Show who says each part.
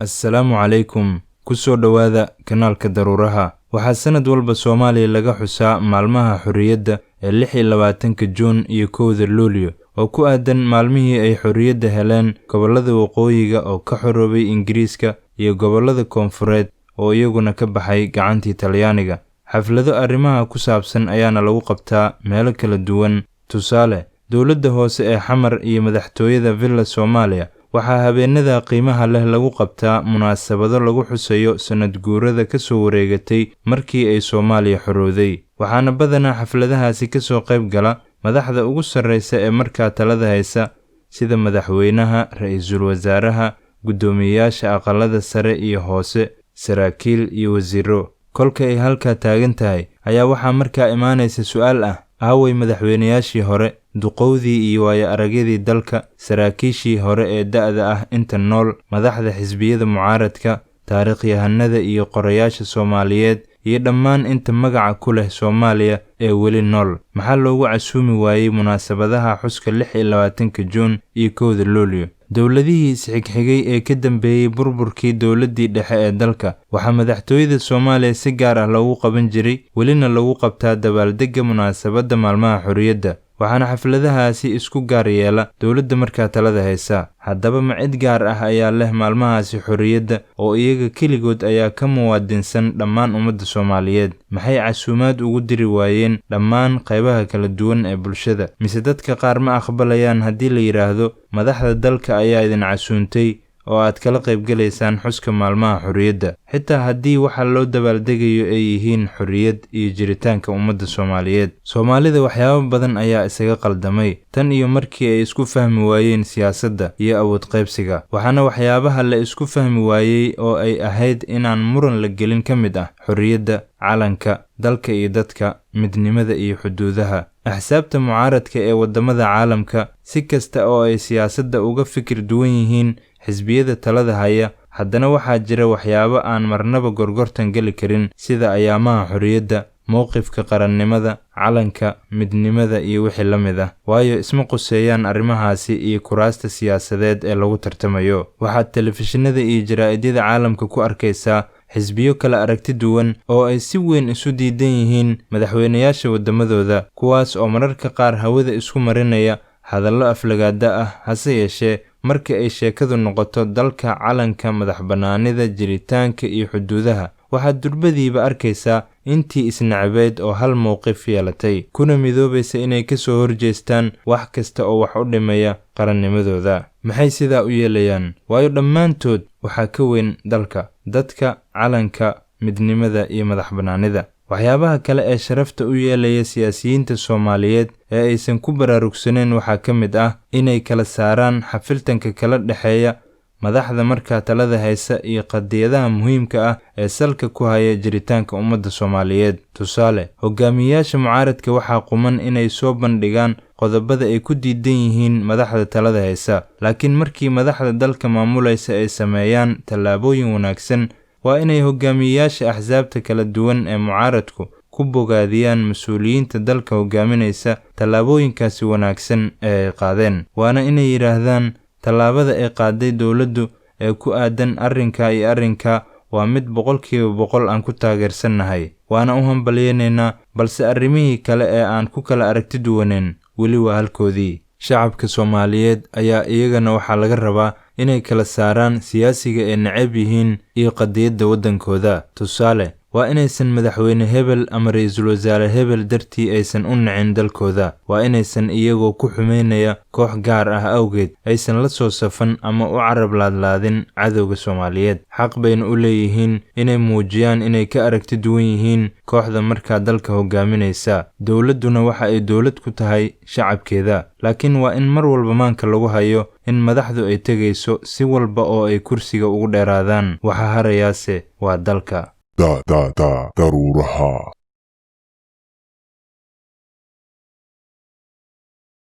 Speaker 1: Assalaamu calaykum. Ku soo dhowaada kanaalka Daruuraha. Waxaa sanad walba Soomaaliya laga xusaa maalmaha xorriyadda ee 26-ka Juun iyo 1-da Luulyo, oo ku aadan maalmihii ay xorriyadda heleen gobollada Waqooyiga oo ka xoroobay Ingiriiska iyo gobollada Koonfureed oo iyaguna ka baxay gacantii Talyaaniga. Xaflado arrimaha ku saabsan ayaana lagu qabtaa meelo kala duwan. Tusaale, dowladda hoose ee Xamar iyo madaxtooyada Villa Soomaaliya waxaa habeenada qiimaha leh lagu qabtaa munaasabado lagu xusayo sanad guurada ka soo wareegatay markii ay Soomaaliya xorowday. Waxaana badanaa xafladahaasi ka soo qayb gala madaxda ugu sarreysa ee markaa talada haysa, sida madaxweynaha, ra'iisul wasaaraha, guddoomiyeyaasha aqalada sare iyo hoose, saraakiil iyo wasiirro. Kolka ay halkaa taagan tahay ayaa waxaa markaa imaanaysa su'aal ah: aaway madaxweynayaashii hore, duqowdii iyo waayo-aragyadii dalka, saraakiishii hore ee da'da ah inta nool, madaxda xisbiyada mucaaradka, taariikhyahanada iyo qorayaasha Soomaaliyeed, iyo dhammaan inta magaca ku leh Soomaaliya ee weli nool? Maxaa loogu casuumi waayey munaasabadaha xuska 26-ka Juun iyo 1-da Luulyo? Dowladihii is-xigxigay ee ka dambeeyey burburkii dowladdii dhexe ee dalka waxaa madaxtooyada Soomaaliya si gaar ah loogu qaban jiray, welina lagu qabtaa dabaaldegga munaasabadda maalmaha xorriyadda, waxaana xafladahaasi isku gaar yeela dowladda markaa talada haysa. Haddaba, ma cid gaar ah ayaa leh maalmahaasi xorriyadda oo iyaga keligood ayaa ka muwaadinsan dhammaan ummadda Soomaaliyeed? Maxay casuumaad ugu diri waayeen dhammaan qaybaha kala duwan ee bulshada? Mise dadka qaar ma aqbalayaan haddii la yidhaahdo madaxda dalka ayaa idin casuuntay oo aad kala qaybgalaysaan xuska maalmaha xorriyadda, xitaa haddii waxa loo dabaaldegayo ay yihiin xorriyad iyo jiritaanka ummadda Soomaaliyeed? Soomaalida waxyaabo badan ayaa isaga qaldamay tan iyo markii ay isku fahmi waayeen siyaasadda iyo awood qaybsiga. Waxaana waxyaabaha la isku fahmi waayey oo ay ahayd inaan muran la gelin ka mid ah xorriyadda, calanka, dalka iyo dadka, midnimada iyo xuduudaha. Axsaabta mucaaradka ee waddamada caalamka, si kasta oo ay siyaasadda uga fikir duwan yihiin xisbiyada talada haya, haddana waxaa jira waxyaabo aan marnaba gorgortan geli karin, sida ayaamaha xorriyadda, mowqifka qarannimada, calanka, midnimada iyo wixii la mid ah, waayo isma quseeyaan arrimahaasi iyo kuraasta siyaasadeed ee lagu tartamayo. Waxaad telefishinada iyo jaraa'idada caalamka ku arkaysaa xisbiyo kala aragti duwan oo ay si weyn isu diidan yihiin madaxweynayaasha waddamadooda, kuwaas oo mararka qaar hawada isku marinaya hadallo aflagaada ah. Hase yeeshee, marka ay sheekadu noqoto dalka, calanka, madax-bannaanida, jiritaanka iyo xuduudaha, waxaad durbadiiba arkaysaa intii isnacbeed oo hal mowqif yeelatay, kuna midoobaysa inay ka soo horjeestaan wax kasta oo wax u dhimaya qarannimadooda. Maxay sidaa u yeelayaan? Waayo dhammaantood waxaa ka weyn dalka, dadka, calanka, midnimada iyo madax-bannaanida. Waxyaabaha kale ee sharafta u yeelaya siyaasiyiinta Soomaaliyeed ee aysan ku baraarugsaneyn waxaa ka mid ah inay kala saaraan xafiltanka kala dhexeeya madaxda markaa talada haysa iyo qadiyadaha muhiimka ah ee salka ku haya jiritaanka ummadda Soomaaliyeed. Tusaale, hogaamiyeyaasha mucaaradka waxaa quman inay soo bandhigaan qodobada ay ku diidan yihiin madaxda talada haysa, laakiin markii madaxda dalka maamulaysa ay sameeyaan tallaabooyin wanaagsan, waa inay hogaamiyeyaasha axsaabta kala duwan ee mucaaradku ku bogaadiyaan mas-uuliyiinta dalka hogaaminaysa tallaabooyinkaasi wanaagsan ee ay qaadeen, waana inay yidhaahdaan tallaabada ay qaaday dowladdu ee ku aadan arrinka iyo arrinka waa mid 100% aan ku taageersannahay, waana u hambalyaynaynaa, balse arrimihii kale ee aan ku kala aragti duwaneen weli waa halkoodii. Shacabka Soomaaliyeed ayaa iyagana waxaa laga rabaa inay kala saaraan siyaasiga ay neceb yihiin iyo qadiyadda waddankooda. Tusaale, waa inaysan madaxweyne hebel ama ra'iisul wasaare hebel dartii aysan u nicin dalkooda. Waa inaysan iyagoo ku xumeynaya koox gaar ah awgeed aysan la soo safan ama u carab laadlaadin cadowga Soomaaliyeed. Xaq bayna u leeyihiin inay muujiyaan inay ka aragti duwan yihiin kooxda markaa dalka hogaaminaysa. Dowladduna waxa ay dowlad ku tahay shacabkeeda, laakiin waa in mar walba maanka lagu hayo in madaxdu ay tegayso si walba oo ay kursiga ugu dheeraadaan. Waxa harayaase waa dalka.
Speaker 2: Da da da Daruuraha.